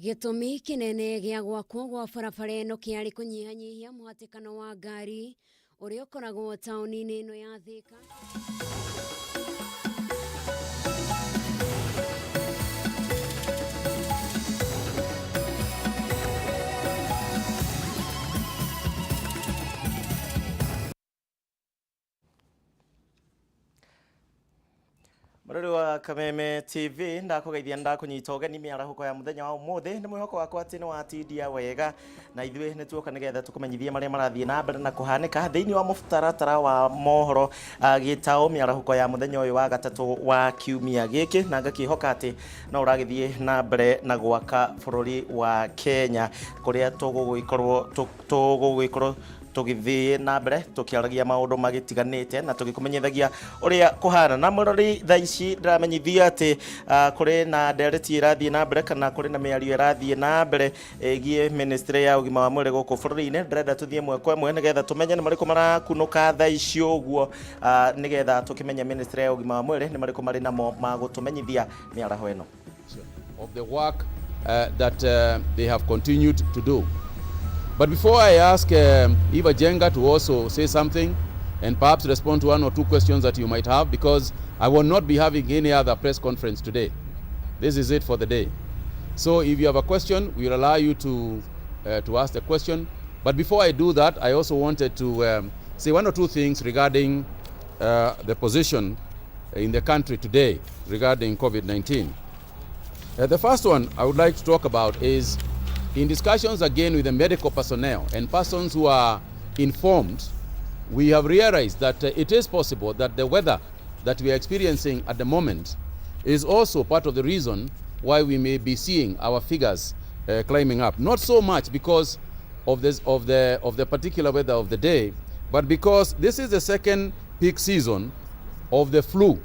Gĩtũmi kĩnene gĩa gwakwo gwa barabara ĩno kĩarĩ kũnyihanyihia mũhatĩkano wa ngari ũrĩa ũkoragwo taũni-inĩ ĩno ya Thika. Mũrori wa Kameme TV, ndakũgeithia, ndakũnyita ũgeni mĩarahũko ya mũthenya wa ũmũthĩ. Nĩ mwĩhoko wakwa atĩ nĩ watindia wega, na ithuĩ nĩ tuoka nĩgetha tũkũmenyithie marĩa marathiĩ na mbere na kũhanĩka thĩinĩ wa mũtaratara wa mohoro gĩtaũ mĩarahũko ya mũthenya ũyũ wa gatatũ wa kiumia gĩkĩ, na ngakĩhoka atĩ no ũragĩthiĩ na mbere na gwaka bũrũri wa Kenya, kũrĩa tũgũgĩkorwo tũgĩthiĩ na mbere tũkĩaragia maũndũ magĩtiganĩte na tũgĩkũmenyithagia ũrĩa kũhana. Na mũrori, thaa ici ndĩramenyithia atĩ kũrĩ na ndereti ĩrathiĩ na mbere, kana kũrĩ na mĩario ĩrathiĩ na mbere ĩgiĩ ministry ya ũgima wa mwĩrĩ gũkũ bũrũri-inĩ. Ndĩrenda tũthiĩ ĩmwe kwa ĩmwe nĩgetha tũmenye nĩ marĩkũ marakunũka thaa ici ũguo, nĩgetha tũkĩmenye ministry ya ũgima wa mwĩrĩ nĩ marĩkũ marĩ namo ma gũtũmenyithia mĩaraho ĩno. Of the work that they have continued to do. But before I ask Eva Jenga to also say something and perhaps respond to one or two questions that you might have, because I will not be having any other press conference today. This is it for the day. So if you have a question, we will allow you to ask the question. But before I do that, I also wanted to say one or two things regarding the position in the country today regarding COVID-19. The first one I would like to talk about is, in discussions again with the medical personnel and persons who are informed, we have realized that it is possible that the weather that we are experiencing at the moment is also part of the reason why we may be seeing our figures climbing up. Not so much because of the particular weather of the day, but because this is the second peak season of the flu.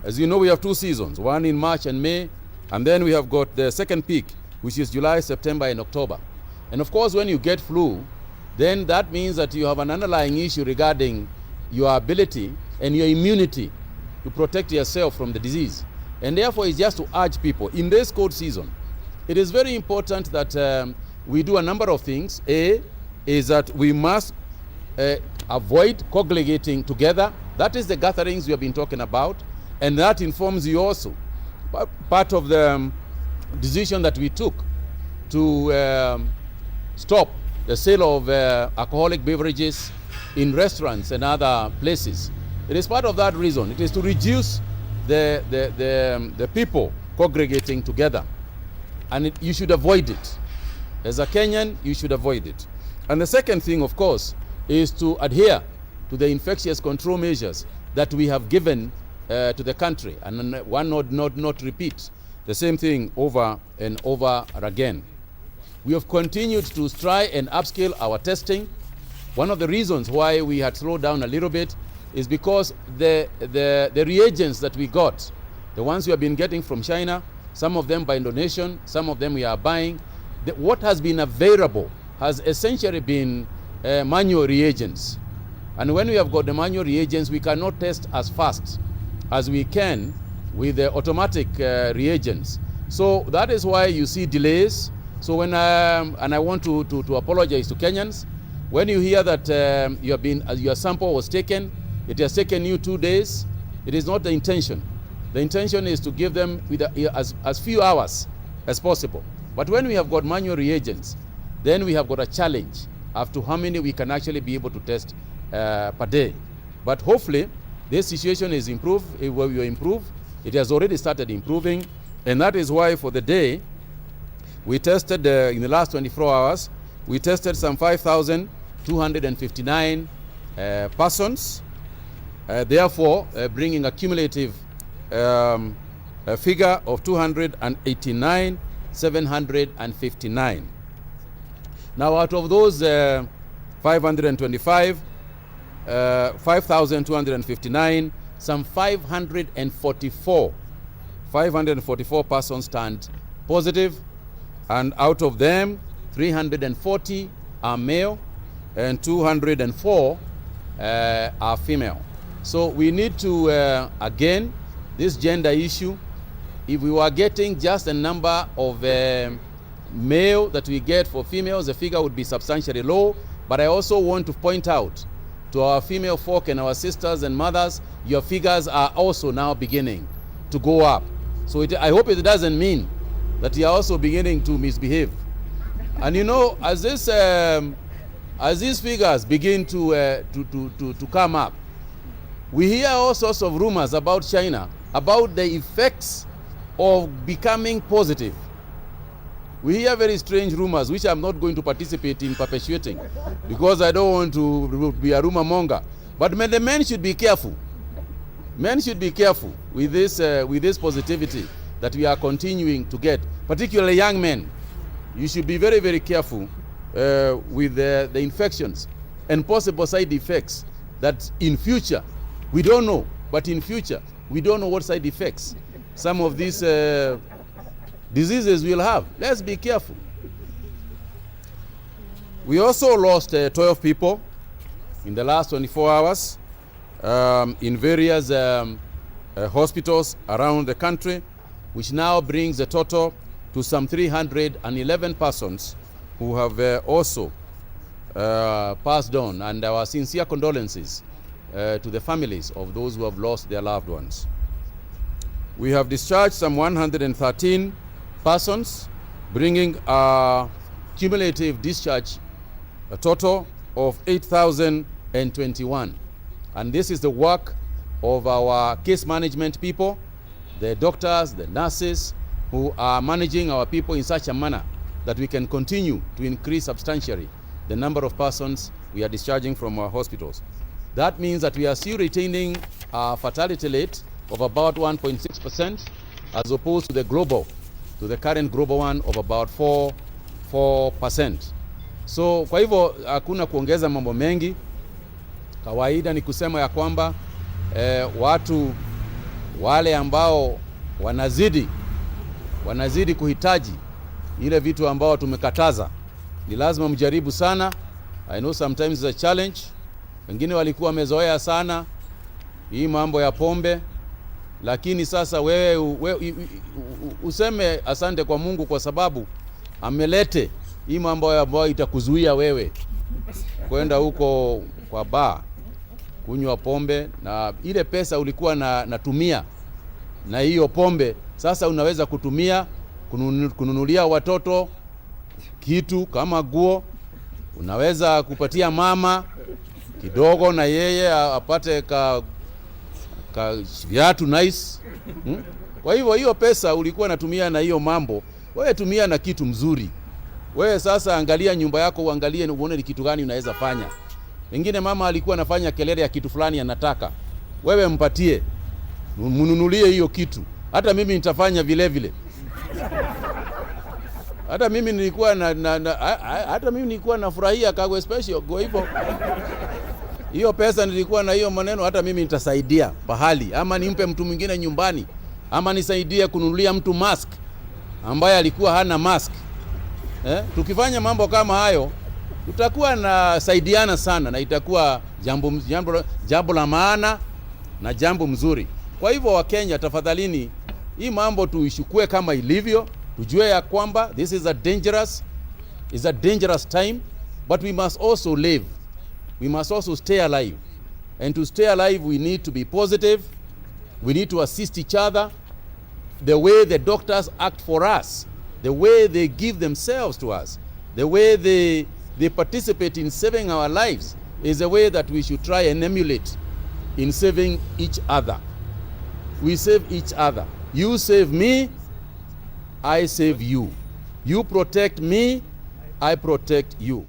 As you know, we have two seasons, one in March and May, and then we have got the second peak, which is July, September, and October. And of course, when you get flu, then that means that you have an underlying issue regarding your ability and your immunity to protect yourself from the disease. And therefore, it's just to urge people in this cold season, it is very important that we do a number of things. A is that we must avoid congregating together. That is the gatherings we have been talking about, and that informs you also. Part of the decision that we took to stop the sale of alcoholic beverages in restaurants and other places. It is part of that reason. It is to reduce the people congregating together. And you should avoid it. As a Kenyan, you should avoid it. And the second thing, of course, is to adhere to the infectious control measures that we have given to the country. And one not repeat the same thing over and over again. We have continued to try and upscale our testing. One of the reasons why we had slowed down a little bit is because the reagents that we got, the ones we have been getting from China, some of them by donation, some of them we are buying, what has been available has essentially been manual reagents. And when we have got the manual reagents, we cannot test as fast as we can with the automatic reagents. So that is why you see delays. And I want to apologize to Kenyans, when you hear that your sample was taken, it has taken you 2 days, it is not the intention. The intention is to give them as few hours as possible. But when we have got manual reagents, then we have got a challenge as to how many we can actually be able to test per day. But hopefully, this situation is improved, it will improve. It has already started improving, and that is why for the day, we tested, in the last 24 hours, we tested some 5,259 persons, therefore bringing a cumulative a figure of 289,759. Now, out of those 525, 5,259, some 544 persons turned positive, and out of them, 340 are male and 204 are female. So we need to, again, this gender issue, if we were getting just a number of male that we get for females, the figure would be substantially low. But I also want to point out to our female folk and our sisters and mothers, your figures are also now beginning to go up. So I hope it doesn't mean that you are also beginning to misbehave. And you know, as these figures begin to come up, we hear all sorts of rumors about China, about the effects of becoming positive. We hear very strange rumors, which I'm not going to participate in perpetuating, because I don't want to be a rumor monger. But the men should be careful. Men should be careful with this positivity that we are continuing to get, particularly young men. You should be very, very careful with the infections and possible side effects that in future, we don't know, but in future, we don't know what side effects some of these diseases will have. Let's be careful. We also lost 12 people in the last 24 hours in various hospitals around the country, which now brings the total to some 311 persons who have also passed on, and our sincere condolences to the families of those who have lost their loved ones. We have discharged some 113 persons, bringing our cumulative discharge a total of 8,021. And this is the work of our case management people, the doctors, the nurses, who are managing our people in such a manner that we can continue to increase substantially the number of persons we are discharging from our hospitals. That means that we are still retaining our fatality rate of about 1.6% as opposed to the current global one of about 4%. So kwa hivyo hakuna kuongeza mambo mengi. Kawaida ni kusema ya kwamba watu wale ambao wanazidi kuhitaji ile vitu ambao tumekataza, ni lazima mjaribu sana. I know sometimes it's a challenge. Wengine walikuwa wamezoea sana hii mambo ya pombe, lakini sasa wewe useme asante kwa Mungu kwa sababu amelete hii mambo ambayo itakuzuia wewe kwenda huko kwa bar kunywa pombe, na ile pesa ulikuwa natumia na hiyo pombe sasa unaweza kutumia kununulia watoto kitu kama guo, unaweza kupatia mama kidogo na yeye apate ka viatu nice. Kwa hivyo hiyo pesa ulikuwa natumia na hiyo mambo, wewe tumia na kitu mzuri. Wewe sasa angalia nyumba yako, uangalie uone ni kitu gani unaweza fanya. Wengine mama alikuwa anafanya kelele ya kitu fulani anataka, wewe mpatie, mnunulie hiyo kitu. Hata mimi nitafanya vile vile. Hata mimi nilikuwa hata mimi nilikuwa nafurahia Kagwe Special. Kwa hivyo hiyo pesa nilikuwa na hiyo maneno, hata mimi nitasaidia pahali, ama nimpe mtu mwingine nyumbani, ama nisaidie kununulia mtu mask ambaye alikuwa hana mask. Tukifanya mambo kama hayo tutakuwa na saidiana sana, na itakuwa jambo la maana na jambo mzuri. Kwa hivyo Wakenya, tafadhalini, hii mambo tuishukue kama ilivyo, tujue ya kwamba this is a dangerous time, but we must also live. We must also stay alive. And to stay alive, we need to be positive. We need to assist each other. The way the doctors act for us, the way they give themselves to us, the way they participate in saving our lives is a way that we should try and emulate in saving each other. We save each other. You save me, I save you. You protect me, I protect you.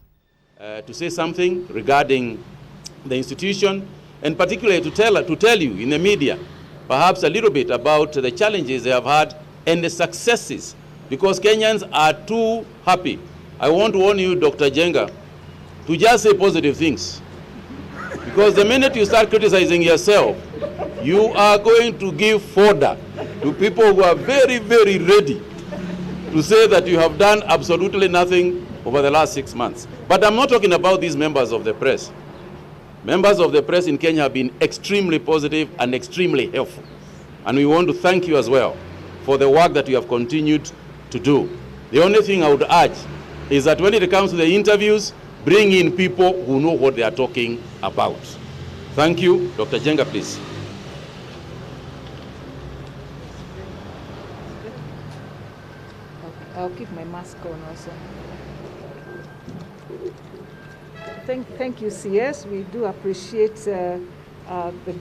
To say something regarding the institution, and particularly to tell you in the media, perhaps a little bit about the challenges they have had and the successes, because Kenyans are too happy. I want to warn you, Dr. Njenga, to just say positive things. Because the minute you start criticizing yourself, you are going to give fodder to people who are very, very ready to say that you have done absolutely nothing over the last 6 months. But I'm not talking about these members of the press. Members of the press in Kenya have been extremely positive and extremely helpful. And we want to thank you as well for the work that you have continued to do. The only thing I would urge is that when it comes to the interviews, bring in people who know what they are talking about. Thank you. Dr. Njenga, please. I'll keep my mask on also. Thank you, CS. We do appreciate the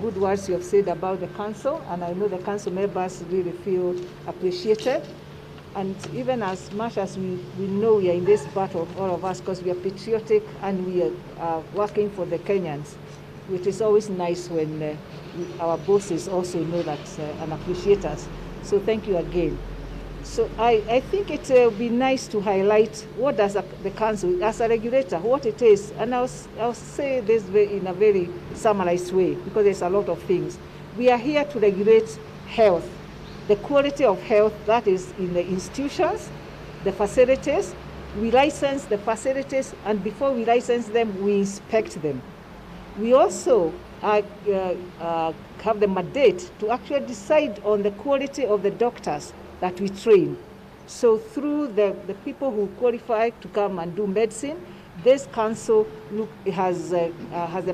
good words you have said about the council, and I know the council members really feel appreciated. And even as much as we know we are in this battle, all of us, because we are patriotic and we are working for the Kenyans, which is always nice when our bosses also know that and appreciate us. So thank you again. So I think it will be nice to highlight what does the council, as a regulator, what it is. And I'll say this in a very summarized way, because there's a lot of things. We are here to regulate health, the quality of health that is in the institutions, the facilities. We license the facilities, and before we license them, we inspect them. We also have the mandate to actually decide on the quality of the doctors that we train. So through the people who qualify to come and do medicine, this council has a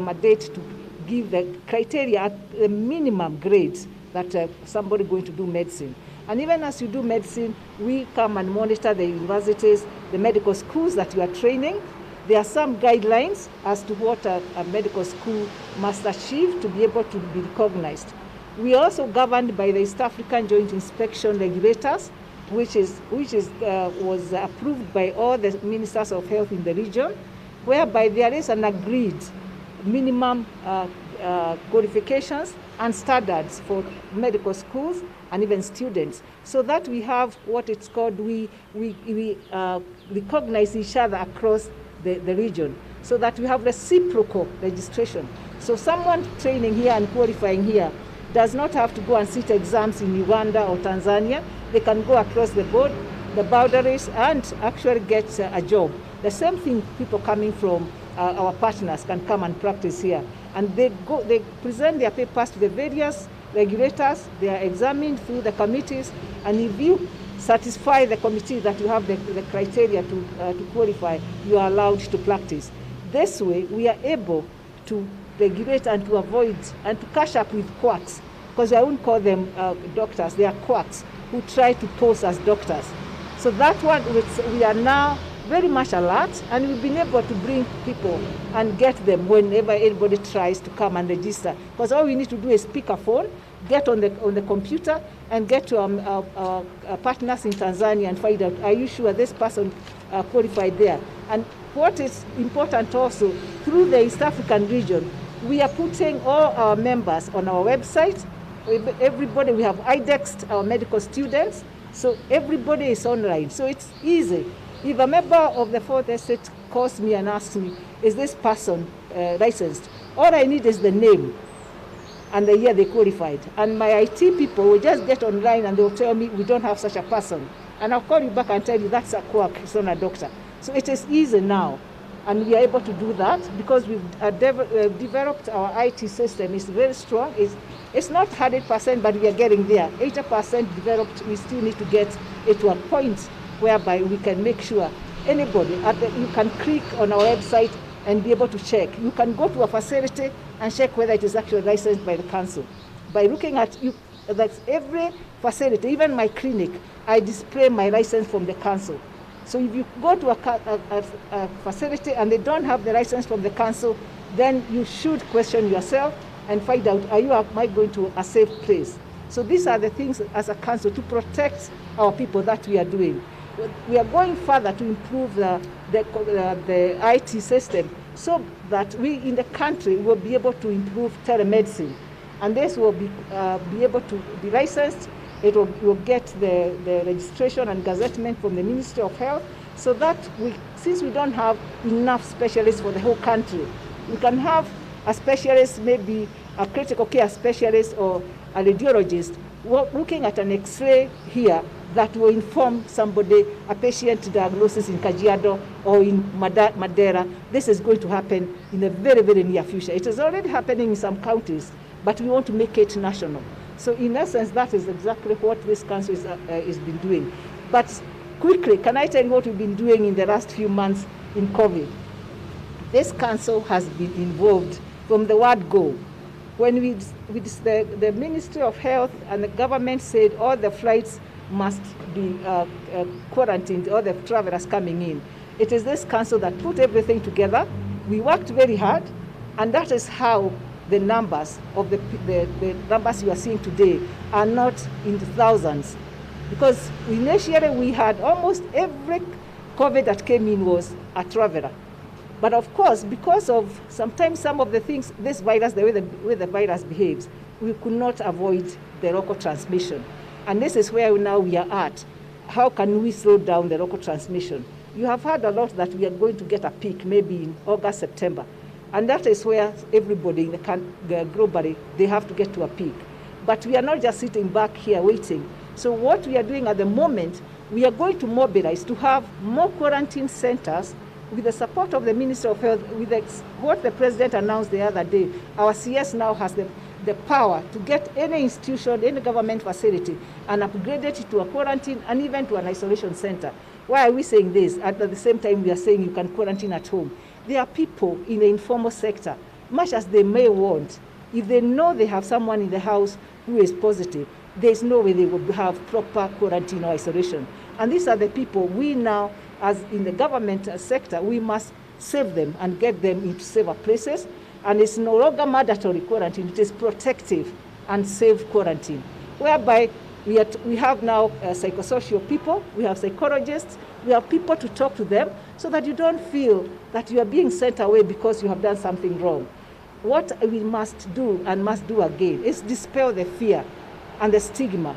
mandate to give the criteria at the minimum grades that somebody going to do medicine. And even as you do medicine, we come and monitor the universities, the medical schools that you are training. There are some guidelines as to what a medical school must achieve to be able to be recognized. We are also governed by the East African Joint Inspection Regulators, which was approved by all the ministers of health in the region, whereby there is an agreed minimum qualifications and standards for medical schools and even students, so that we have what it's called, we recognize each other across the region, so that we have reciprocal registration. So someone training here and qualifying here does not have to go and sit exams in Uganda or Tanzania. They can go across the board, the boundaries, and actually get a job. The same thing, people coming from our partners can come and practice here. And they present their papers to the various regulators. They are examined through the committees. And if you satisfy the committee that you have the criteria to qualify, you are allowed to practice. This way, we are able to regulate and to avoid and to catch up with quacks, because I won't call them doctors, they are quacks who try to pose as doctors. So that one, we are now very much alert, and we've been able to bring people and get them whenever anybody tries to come and register. Because all we need to do is pick a phone, get on the computer, and get to our partners in Tanzania and find out, are you sure this person qualified there? And what is important also, through the East African region, we are putting all our members on our website. Everybody, we have IDEXed our medical students, so everybody is online. So it's easy. If a member of the Fourth Estate calls me and asks me, is this person licensed? All I need is the name and the year they qualified. And my IT people will just get online and they'll tell me, we don't have such a person. And I'll call you back and tell you that's a quack, it's not a doctor. So it is easy now. And we are able to do that because we've developed our IT system. It's very strong. It's not 100%, but we are getting there. 80% developed. We still need to get it to a point whereby we can make sure anybody, you can click on our website and be able to check. You can go to a facility and check whether it is actually licensed by the council. By looking at that's every facility, even my clinic, I display my license from the council. So if you go to a facility and they don't have the license from the council, then you should question yourself and find out, am I going to a safe place? So these are the things as a council to protect our people that we are doing. We are going further to improve the IT system so that we in the country will be able to improve telemedicine. And this will be able to be licensed. It will get the registration and gazettement from the Ministry of Health, so that since we don't have enough specialists for the whole country, we can have a specialist, maybe a critical care specialist or a radiologist, looking at an X-ray here that will inform somebody, a patient diagnosis in Kajiado or in Madeira. This is going to happen in the very, very near future. It is already happening in some counties, but we want to make it national. So in essence, that is exactly what this council is been doing. But Quickly, can I tell you what we've been doing in the last few months in COVID? This council has been involved from the word go. When the Ministry of Health and the government said all the flights must be quarantined, all the travelers coming in. It is this council that put everything together. We worked very hard, and that is how the numbers of the numbers you are seeing today are not in the thousands. Because initially we had almost every COVID that came in was a traveler. But of course, because of sometimes some of the things, this virus, the way the virus behaves, we could not avoid the local transmission. And this is where now we are at. How can we slow down the local transmission? You have heard a lot that we are going to get a peak maybe in August, September. And that is where everybody in the globally, they have to get to a peak. But we are not just sitting back here waiting. So what we are doing at the moment, we are going to mobilize to have more quarantine centers with the support of the Minister of Health, with what the President announced the other day. Our CS now has the power to get any institution, any government facility, and upgrade it to a quarantine and even to an isolation center. Why are we saying this? At the same time, we are saying you can quarantine at home. There are people in the informal sector, much as they may want, if they know they have someone in the house who is positive, there's no way they will have proper quarantine or isolation. And these are the people we now, as in the government sector, we must save them and get them into safer places. And it's no longer mandatory quarantine, it is protective and safe quarantine, whereby we have now psychosocial people, we have psychologists, we have people to talk to them so that you don't feel that you are being sent away because you have done something wrong. What we must do and must do again is dispel the fear and the stigma.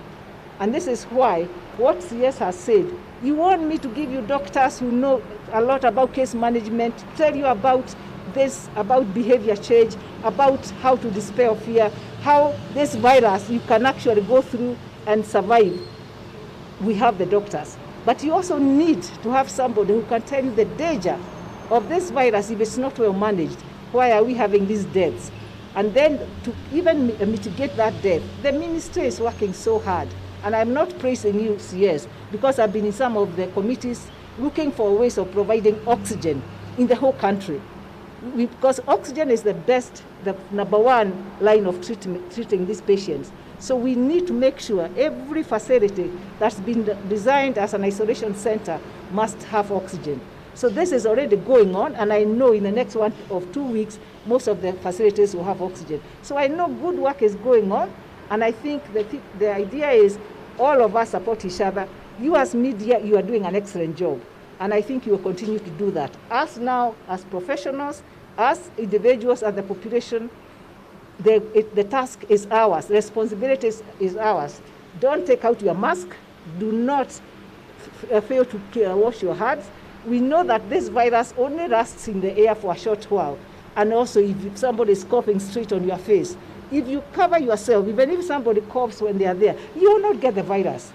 And this is why what CS has said, you want me to give you doctors who know a lot about case management, tell you about this, about behavior change, about how to dispel fear, how this virus you can actually go through and survive. We have the doctors. But you also need to have somebody who can tell you the danger of this virus if it's not well managed. Why are we having these deaths? And then to even mitigate that death, the ministry is working so hard. And I'm not praising you, CS, because I've been in some of the committees looking for ways of providing oxygen in the whole country. Because oxygen is the best, the number one line of treatment, treating these patients. So we need to make sure every facility that's been designed as an isolation center must have oxygen. So this is already going on, and I know in the next 1 or 2 weeks, most of the facilities will have oxygen. So I know good work is going on, and I think the idea is all of us support each other. You as media, you are doing an excellent job, and I think you will continue to do that. Us now, as professionals, as individuals, as the population, the task is ours, the responsibility is ours. Don't take out your mask. Do not fail to wash your hands. We know that this virus only lasts in the air for a short while. And also, if somebody is coughing straight on your face, if you cover yourself, even if somebody coughs when they are there, you will not get the virus.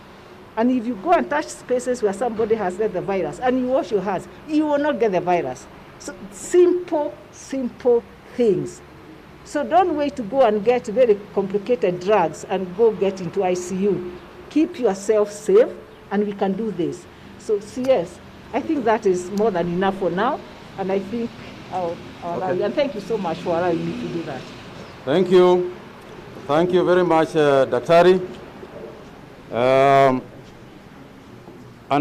And if you go and touch spaces where somebody has got the virus and you wash your hands, you will not get the virus. So simple, simple things. So don't wait to go and get very complicated drugs and go get into ICU. Keep yourself safe, and we can do this. So CS, I think that is more than enough for now, and I think I'll allow you. And thank you so much for allowing me to do that. Thank you. Thank you very much, Daktari. And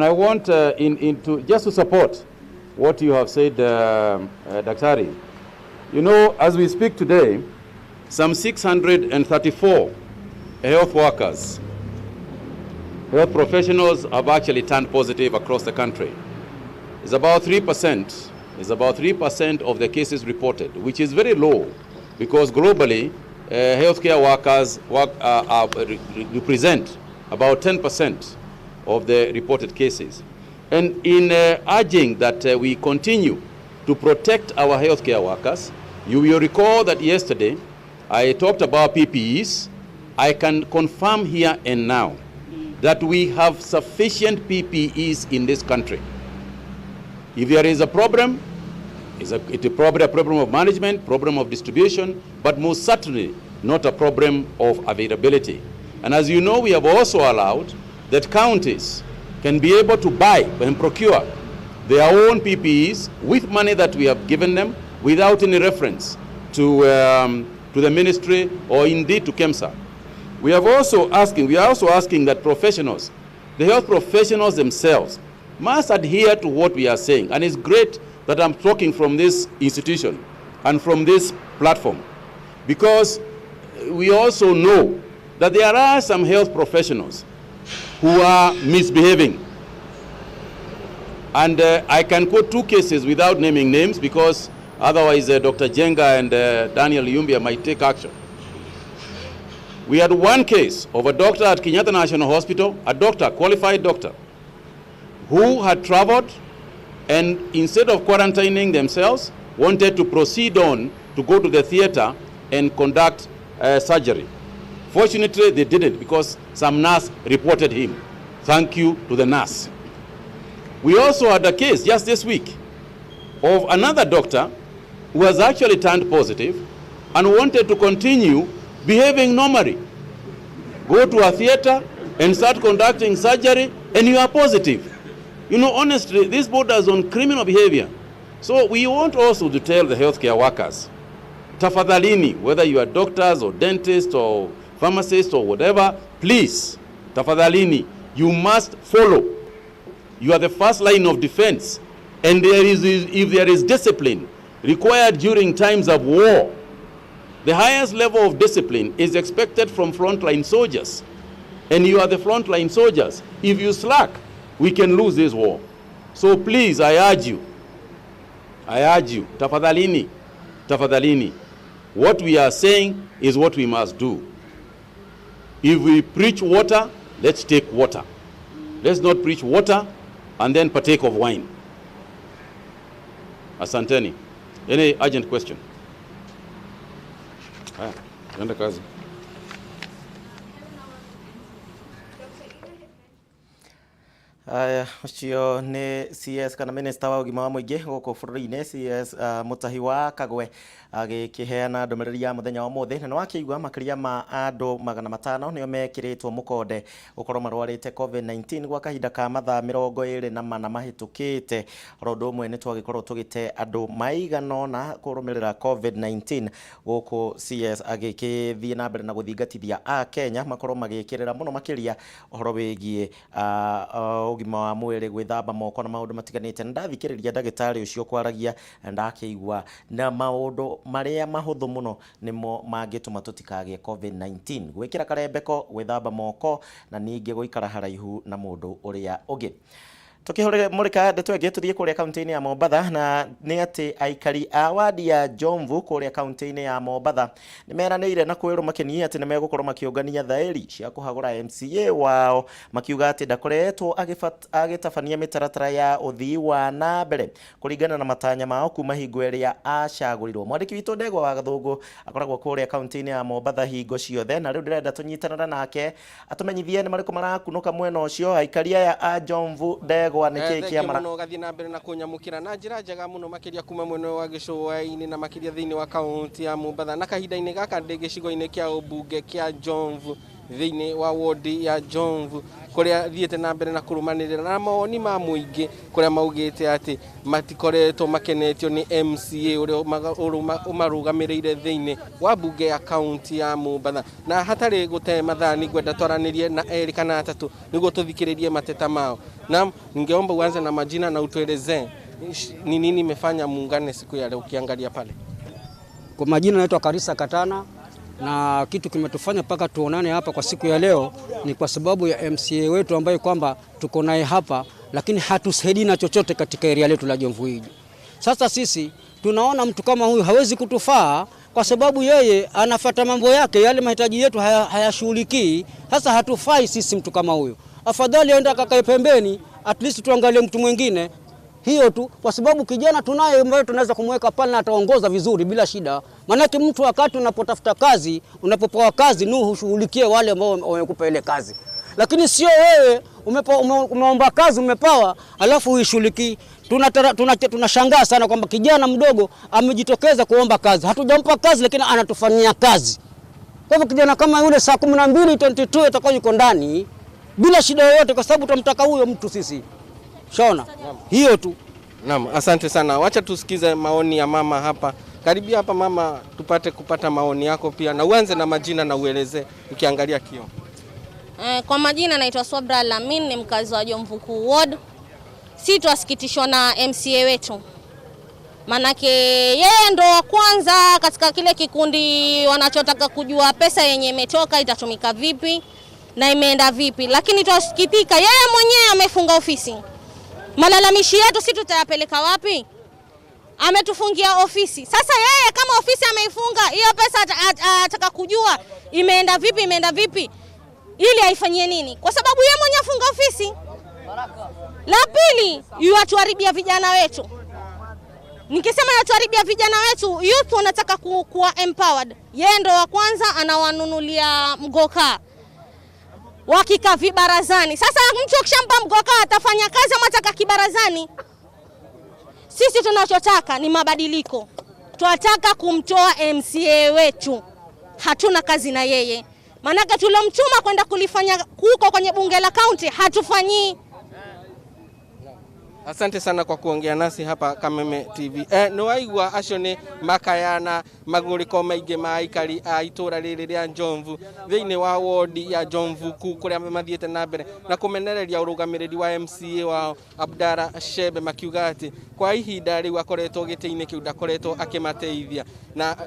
I want just to support what you have said, Daktari. You know, as we speak today, some 634 health workers, health professionals have actually turned positive across the country. It's about 3%. It's about 3% of the cases reported, which is very low because globally, healthcare workers represent about 10% of the reported cases. And in urging that we continue to protect our healthcare workers, you will recall that yesterday I talked about PPEs. I can confirm here and now that we have sufficient PPEs in this country. If there is a problem, it's a probably a problem of management, problem of distribution, but most certainly not a problem of availability. And as you know, we have also allowed that counties can be able to buy and procure their own PPEs with money that we have given them without any reference to the ministry or indeed to KEMSA. We are also asking that professionals, the health professionals themselves, must adhere to what we are saying. And it's great that I'm talking from this institution and from this platform, because we also know that there are some health professionals who are misbehaving. And I can quote two cases without naming names, because otherwise Dr. Njenga and Daniel Yumbya might take action. We had one case of a doctor at Kenyatta National Hospital, a doctor, qualified doctor, who had traveled and instead of quarantining themselves, wanted to proceed on to go to the theater and conduct surgery. Fortunately, they didn't, because some nurse reported him. Thank you to the nurse. We also had a case just this week of another doctor who has actually turned positive and wanted to continue behaving normally. Go to a theater and start conducting surgery, and you are positive. Honestly, this borders on criminal behavior. So we want also to tell the healthcare workers, tafadhalini, whether you are doctors or dentists or pharmacists or whatever, please, tafadhalini, you must follow. You are the first line of defense. And if there is discipline required during times of war, the highest level of discipline is expected from frontline soldiers. And you are the frontline soldiers. If you slack, we can lose this war. So please, I urge you, tafadhalini, tafadhalini. What we are saying is what we must do. If we preach water, let's take water. Let's not preach water and then partake of wine. Asanteni. Any urgent question? Haya, tuende kazi. Aya, ũcio nĩ CS kana minister wa ũgima wa mũingĩ gũkũ bũrũri-inĩ CS Mutahi wa Kagwe agĩkĩheana ndũmĩrĩri ya mũthenya wa ũmũthĩ, na nĩwakĩigua makĩria ma andũ 500 nĩo mekĩrĩtwo mũkonde gũkorwo marwarĩte COVID-19 gwa kahinda ka mathaa 24 mahĩtũkĩte. Oro ũndũ ũmwe nĩ twagĩkorwo tũgĩte andũ maigana ũna kũrũmĩrĩra COVID-19 gũkũ, CS agĩkĩthiĩ na mbere na gũthingatithia a Kenya makorwo magĩkĩrĩra mũno makĩria ũhoro wĩgiĩ ũgima wa mwĩrĩ, gwĩthamba moko na maũndũ matiganĩte. Na ndathikĩrĩria ndagĩtarĩ ũcio kwaragia na ndakĩigua na maũndũ marĩa mahũthũ mũno nĩmo mangĩtũma tũtikagĩe COVID-19: gwĩkĩra karembeko, gwĩthamba moko na ningĩ gũikara haraihu na mũndũ ũrĩa ũngĩ. Tukĩmũrĩka ndeto ĩngĩ, tũthiĩ kũrĩa kaunti-inĩ ya Mombatha, na nĩ atĩ aikari a wadi ya Jomvu kũrĩa kaunti-inĩ ya Mombatha nĩ meranĩire na kwĩrwo makenie atĩ nĩ megũkorwo makĩũngania thaĩri cia kũhagũra MCA wao, makiuga atĩ ndakoretwo agĩtabania mĩtaratara ya ũthii wa na mbere kũringana na matanya mao kuma hingo ĩrĩa acagũrirwo. Mwandĩki witũ Ndegwa wa Gathũngũ akoragwo kũrĩa kaunti-inĩ ya Mombatha hingo ciothe, na rĩu ndĩrenda tũnyitanĩre nake atũmenyithie nĩ marĩkũ marakunũka mwena ũcio. Aikari aya a Jomvu, Ndegwa, nĩ kĩĩ Thengiũ kĩa mara mũno gathiĩ na mbere na kũnyamũkĩra na njĩra njega mũno makĩria kuma mwena wa gĩcũa-inĩ na makĩria thĩinĩ wa kaunti ya Mombatha. Na kahinda-inĩ gaka ndĩ gĩcigo-inĩ kĩa ũmbunge kĩa Jomvu, thĩinĩ wa wodi ya Jomvu, kũrĩa thiĩte na mbere na kũrũmanĩrĩra na mawoni ma mũingĩ, kũrĩa maugĩte atĩ matikoretwo makenetio nĩ MCA ũrĩa ũmarũgamĩrĩire thĩinĩ wa mbunge ya kaunti ya Mombatha. Na hatarĩ gũte mathaa, nĩ ngwenda twaranĩrie na erĩ kana atatũ nĩguo tũthikĩrĩrie mateta mao. Naam, ningeomba uanze na majina na utuelezee ni nini imefanya muungane siku ya leo ukiangalia pale. Kwa majina naitwa Karisa Katana, na kitu kimetufanya mpaka tuonane hapa kwa siku ya leo ni kwa sababu ya MCA wetu ambaye kwamba tuko naye hapa, lakini hatusaidii na chochote katika area letu la Jomvu hili. Sasa sisi tunaona mtu kama huyu hawezi kutufaa kwa sababu yeye anafata mambo yake, yale mahitaji yetu hayashughulikii. Sasa hatufai sisi mtu kama huyu, afadhali aende akakae pembeni, at least tuangalie mtu mwingine hiyo tu, kwa sababu kijana tunaye ambaye tunaweza kumweka pale na ataongoza vizuri bila shida. Maanake mtu wakati unapotafuta kazi, unapopewa kazi, nu hushughulikie wale ambao wamekupa ile kazi, lakini sio wewe umeomba kazi umepawa, alafu huishughulikii. Tunashangaa sana kwamba kijana mdogo amejitokeza kuomba kazi, hatujampa kazi, lakini anatufanyia kazi. Kwa hivyo kijana kama yule saa 12:22 atakuwa yuko ndani. bila shida yoyote, kwa sababu tutamtaka huyo mtu sisi. Shaona hiyo tu. Naam, asante sana. Wacha tusikize maoni ya mama hapa. Karibia hapa mama, tupate kupata maoni yako pia, na uanze na majina na ueleze ukiangalia kioo. Kwa majina naitwa Swabra Lamin, ni mkazi wa Jomvu Kuu Ward. Si twasikitishwa na MCA wetu, manake yeye ndo wa kwanza katika kile kikundi wanachotaka kujua pesa yenye imetoka itatumika vipi na imeenda vipi, lakini twasikitika yeye mwenyewe amefunga ofisi. Malalamishi yetu si tutayapeleka wapi? Ametufungia ofisi. Sasa yeye kama ofisi ameifunga, hiyo pesa ataka kujua imeenda vipi, imeenda vipi ili aifanyie nini? Kwa sababu yeye mwenyewe afunga ofisi. La pili, yuatuharibia vijana wetu. Nikisema yatuharibia vijana wetu, youth wanataka kuwa empowered. Yeye ndo wa kwanza anawanunulia mgoka wakikaa vibarazani. Sasa mtu akishampa mgoka atafanya kazi ama ataka kibarazani? Sisi tunachotaka ni mabadiliko. Twataka kumtoa MCA wetu, hatuna kazi na yeye, maanake tulomtuma kwenda kulifanya huko kwenye bunge la kaunti hatufanyii. Asante sana kwa kuongea nasi hapa Kameme TV. Nĩ waigua acio nĩ makayana magũrĩko maingĩ ma aikari a itũra rĩrĩ rĩa Njomvu thĩinĩ wa wodi ya Njomvu Kuu kũrĩa mathiĩte na mbere na kũmenereria ũrũgamĩrĩri wa MCA wao Abdara Shebe makiuga atĩ kwa ihinda rĩu akoretwo gĩtĩ-inĩ kĩu ndakoretwo akĩmateithia na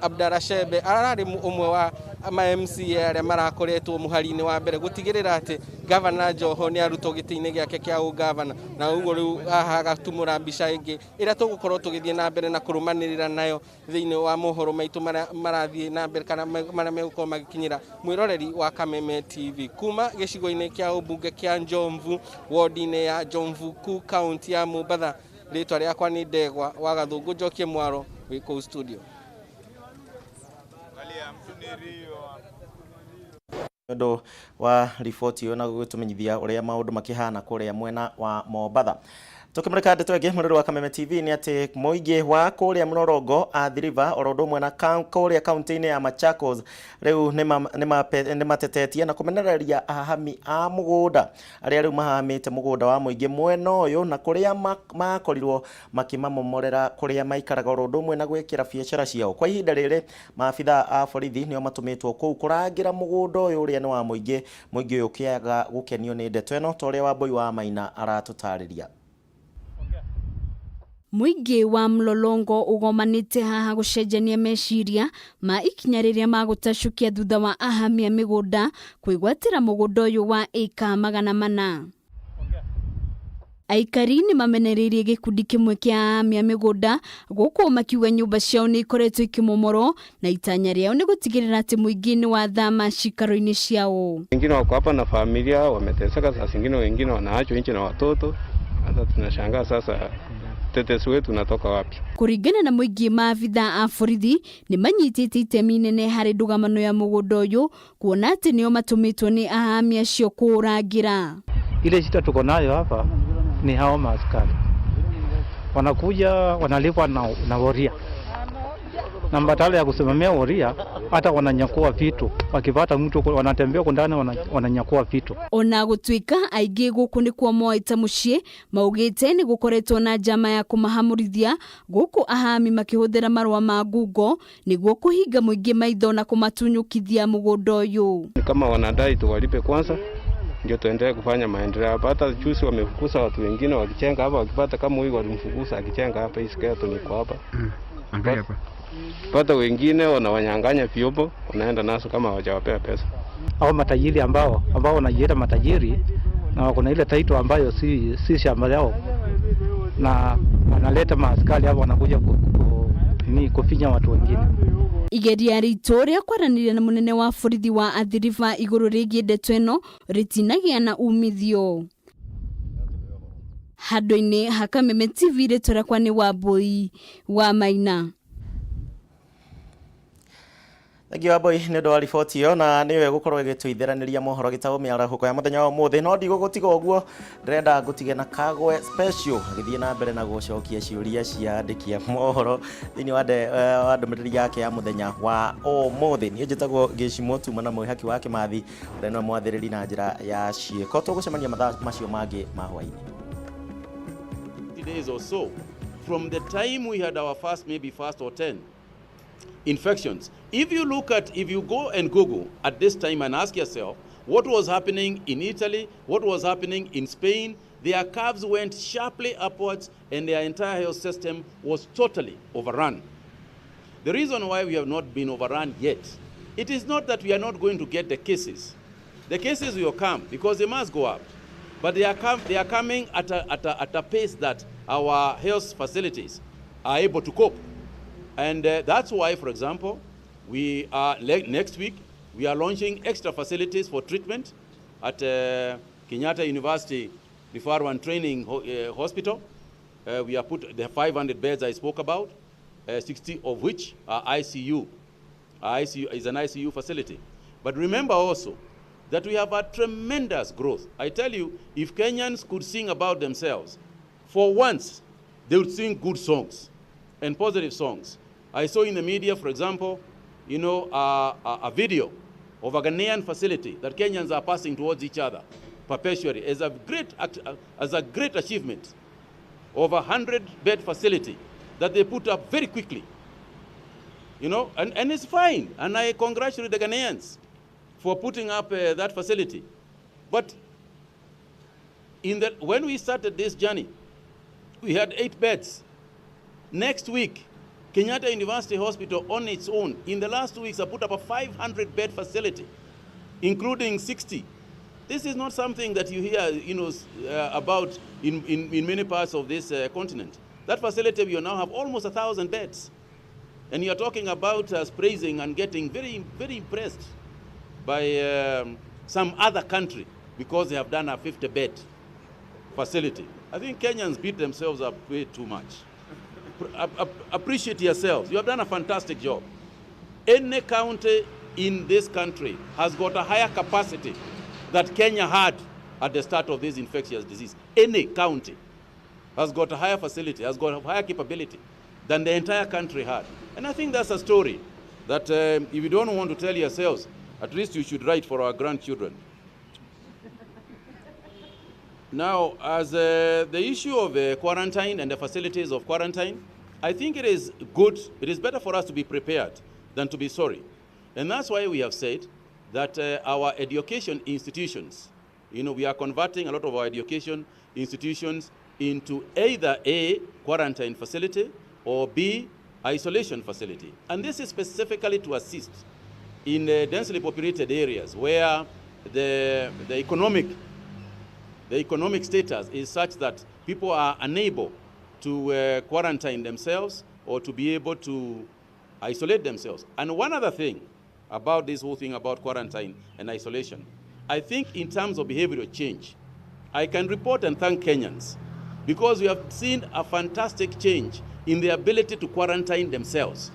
Abdara Shebe ararĩ ũmwe wa ma MCA arĩa marakoretwo mũhari-inĩ wa mbere gũtigĩrĩra atĩ gavana Joho nĩ arutwo gĩtĩ-inĩ gĩake kĩa ũgavana na ũguo rĩu haha agatumũra mbica ĩngĩ ĩrĩa tũgũkorwo tũgĩthiĩ na mbere na kũrũmanĩrĩra nayo thĩinĩ wa mohoro maitũ marĩa marathiĩ na mbere kana marĩa megũkorwo magĩkinyĩra mwĩroreri wa Kameme TV kuma gĩcigo-inĩ kĩa ũmbunge kĩa Njomvu wodi-inĩ ya Njomvu Kuu kaunti ya Mombatha. Rĩtwa rĩakwa nĩ Ndegwa wa Gathũngũ Njokie Mwaro wĩ kũu studio. Nĩ wa riboti ĩyo na gũgĩtũmenyithia ũrĩa maũndũ makĩhana kũrĩa mwena wa Mombatha. Tukimurika ndeto ĩngĩ mũrĩrĩ wa Kameme TV nĩ atĩ mũingĩ wa kũrĩa Mlolongo Athi River oro ũndũ ũmwe na kũrĩa kaunti-inĩ ya Machakos rĩu nĩ matetetie na kũmenereria ahahami a mũgũnda arĩa rĩu mahahamĩte mũgũnda wa mũingĩ mwena ũyũ na kũrĩa makorirwo makĩmamomorera kũrĩa maikaraga oro ũndũ ũmwe na gwĩkĩra biacara ciao. Kwa ihinda rĩrĩ maabitha a borithi nĩo matũmĩtwo kũu kũrangĩra mũgũnda ũyũ ũrĩa nĩ wa mũingĩ, mũingĩ ũyũ ũkĩaga gũkenio nĩ ndeto ĩno ta ũrĩa Wambui wa Maina aratũtarĩria. Mũingĩ wa Mlolongo ũgomanĩte haha gũcenjania meciria ma ikinya rĩrĩa magũtacukia thutha wa ahamia mĩgũnda kwĩgwatĩra mũgũnda ũyũ wa ĩka 400. Aikari nĩ mamenereirie gĩkundi kĩmwe kĩa ahamia mĩgũnda gũkũ makiuga nyũmba ciao nĩ ikoretwo ikĩmomorwo na itanya rĩao nĩ gũtigĩrĩra atĩ mũingĩ nĩ wathama cikaro-inĩ ciao. Wengine wako hapa na familia wameteseka, saa zingine wengine wanaachwa nje na watoto. Hata tunashangaa sasa tetesi wetu natoka wapi? Kũringana na mũingĩ, maabitha a borithi nĩ manyitĩte itemi inene harĩ ndũgamano ya mũgũnda ũyũ kuona atĩ nĩo matũmĩtwo nĩ ahamia acio kũũrangĩra. Ile shida tuko nayo hapa ni hao maaskari wanakuja wanalipwa na woria, na badala ya kusimamia woria hata wananyakua vitu, wakipata mtu wanatembea huko ndani wananyakua vitu. Ona gũtuĩka aingĩ gũkũ nĩkuo moete mũciĩ, maugĩte nĩ gũkoretwo na njama ya kũmahamũrithia gũkũ ahami makĩhũthĩra marũa ma ngungo nĩguo kũhinga mũingĩ maitho na kũmatunyũkithia mũgũnda ũyũ. Ni kama wanadai tuwalipe kwanza ndio tuendelee kufanya maendeleo hapa. Hata juzi wamefukuza watu wengine wakijenga hapa, wakipata kama huyu walimfukuza akijenga hapa, hii skeleton iko hapa. Angalia hapa. Pata wengine wanawanyang'anya vyombo, wanaenda nazo kama hawajawapea pesa. Hao matajiri ambao wanajiita matajiri na wako na ile title ambayo si shamba yao, na wanaleta maaskari hapo wanakuja kufinya watu wengine. Igeria ritũ rĩa kwaranĩria na mũnene wa borithi wa Athi River igũrũ rĩgiĩ ndeto ĩno rĩtinagĩa na umithio. Handũ-inĩ ha Kameme TV, rĩtwa rĩakwa nĩ Wambui wa Maina. Thank you Wambui nĩ ũndũ wa riboti ĩyo, na nĩyo ĩgũkorwo ĩgĩtũithĩranĩria mohoro gĩtaũ mĩarahũko ya mũthenya wa ũmũthĩ. No ndigũgũtiga ũguo, ndĩrenda ngũtige na Kagwe Special agĩthiĩ na mbere na gũcokia ciũria cia andĩki a mohoro thĩinĩ wa ndũmĩrĩri yake ya mũthenya wa ũmũthĩ. Niĩ njĩtagwo Gĩcimo tuma na mwĩhaki wa Kĩmathi, ũrĩa nĩwe mwathĩrĩri na njĩra ya ciĩko. Tũgũcemania mathaa macio mangĩ ma hwaĩ-inĩ. Days or so from the time we had our first, maybe first or 10 infections. If you look at, if you go and Google at this time and ask yourself what was happening in Italy, what was happening in Spain, their curves went sharply upwards and their entire health system was totally overrun. The reason why we have not been overrun yet, it is not that we are not going to get the cases. The cases will come because they must go up. But they are coming at a pace that our health facilities are able to cope. And that's why, for example, we are next week, we are launching extra facilities for treatment at Kenyatta University Referral and Training Hospital. We have put the 500 beds I spoke about, 60 of which are ICU. ICU is an ICU facility. But remember also that we have a tremendous growth. I tell you, if Kenyans could sing about themselves, for once, they would sing good songs and positive songs. I saw in the media, for example, you know, a video of a Ghanaian facility that Kenyans are passing towards each other perpetually as a great achievement of a 100-bed facility that they put up very quickly. You know, and it's fine. And I congratulate the Ghanaians for putting up that facility. But when we started this journey, we had 8 beds. Next week, Kenyatta University Hospital on its own, in the last 2 weeks, I put up a 500-bed facility, including 60. This is not something that you hear, you know, about in many parts of this continent. That facility, we now have almost 1,000 beds. And you're talking about us praising and getting very, very impressed by some other country because they have done a 50-bed facility. I think Kenyans beat themselves up way too much. Appreciate yourselves. You have done a fantastic job. Any county in this country has got a higher capacity that Kenya had at the start of this infectious disease. Any county has got a higher facility, has got a higher capability than the entire country had. And I think that's a story that if you don't want to tell yourselves, at least you should write for our grandchildren. Now, as the issue of quarantine and the facilities of quarantine, I think it is good, it is better for us to be prepared than to be sorry. And that's why we have said that our education institutions, you know, we are converting a lot of our education institutions into either A, quarantine facility, or B, isolation facility. And this is specifically to assist in densely populated areas where the economic status is such that people are unable to quarantine themselves or to be able to isolate themselves. And one other thing about this whole thing about quarantine and isolation, I think in terms of behavioral change, I can report and thank Kenyans because we have seen a fantastic change in the ability to quarantine themselves.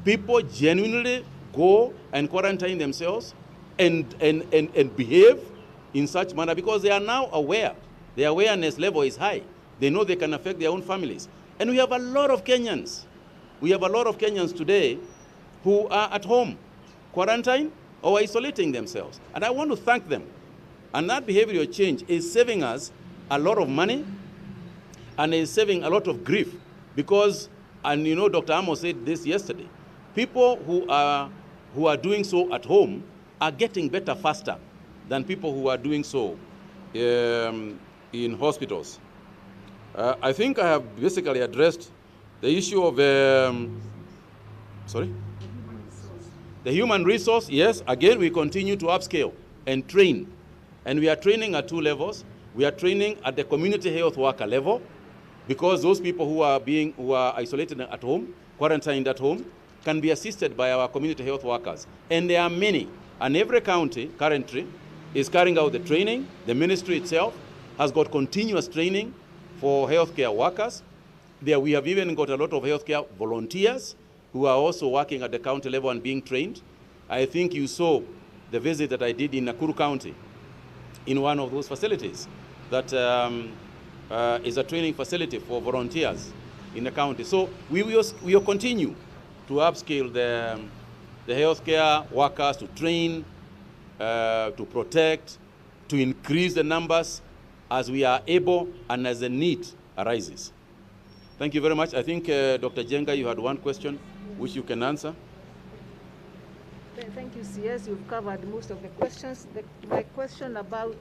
People genuinely go and quarantine themselves and behave in such manner because they are now aware. Their awareness level is high. They know they can affect their own families. And we have a lot of Kenyans. We have a lot of Kenyans today who are at home, quarantined or isolating themselves. And I want to thank them. And that behavioral change is saving us a lot of money and is saving a lot of grief because, and you know, Dr. Amos said this yesterday, people who are doing so at home are getting better faster than people who are doing so in hospitals. I think I have basically addressed the issue of, sorry? The human resource, yes. Again, we continue to upscale and train. And we are training at 2 levels. We are training at the community health worker level because those people who are isolated at home, quarantined at home, can be assisted by our community health workers. And there are many. And every county currently is carrying out the training. The ministry itself has got continuous training for healthcare workers. There we have even got a lot of healthcare volunteers who are also working at the county level and being trained. I think you saw the visit that I did in Nakuru County in one of those facilities that is a training facility for volunteers in the county. So we will continue to upskill the healthcare workers, to train, to protect, to increase the numbers as we are able and as the need arises. Thank you very much. I think, Dr. Njenga, you had one question which you can answer. Thank you, CS. You've covered most of the questions. My question about,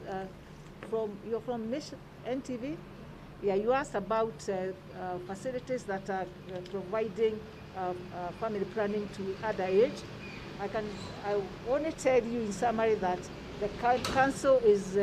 you're from NTV? Yeah, you asked about facilities that are providing family planning to other age. I only tell you in summary that the council is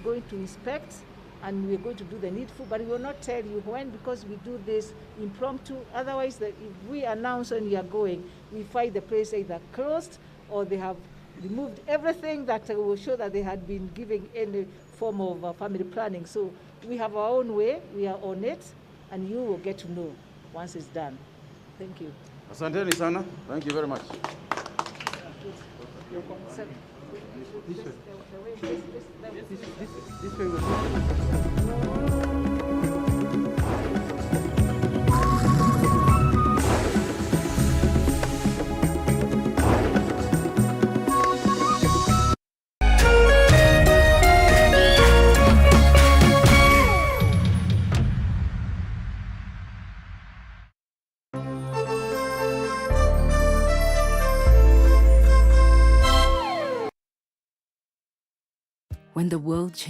going to inspect, and we're going to do the needful, but we will not tell you when, because we do this impromptu. Otherwise, if we announce when we are going, we find the place either closed or they have removed everything that will show that they had been giving any form of family planning. So we have our own way, we are on it, and you will get to know once it's done. Thank you. Asanteni sana. Thank you very much. When the world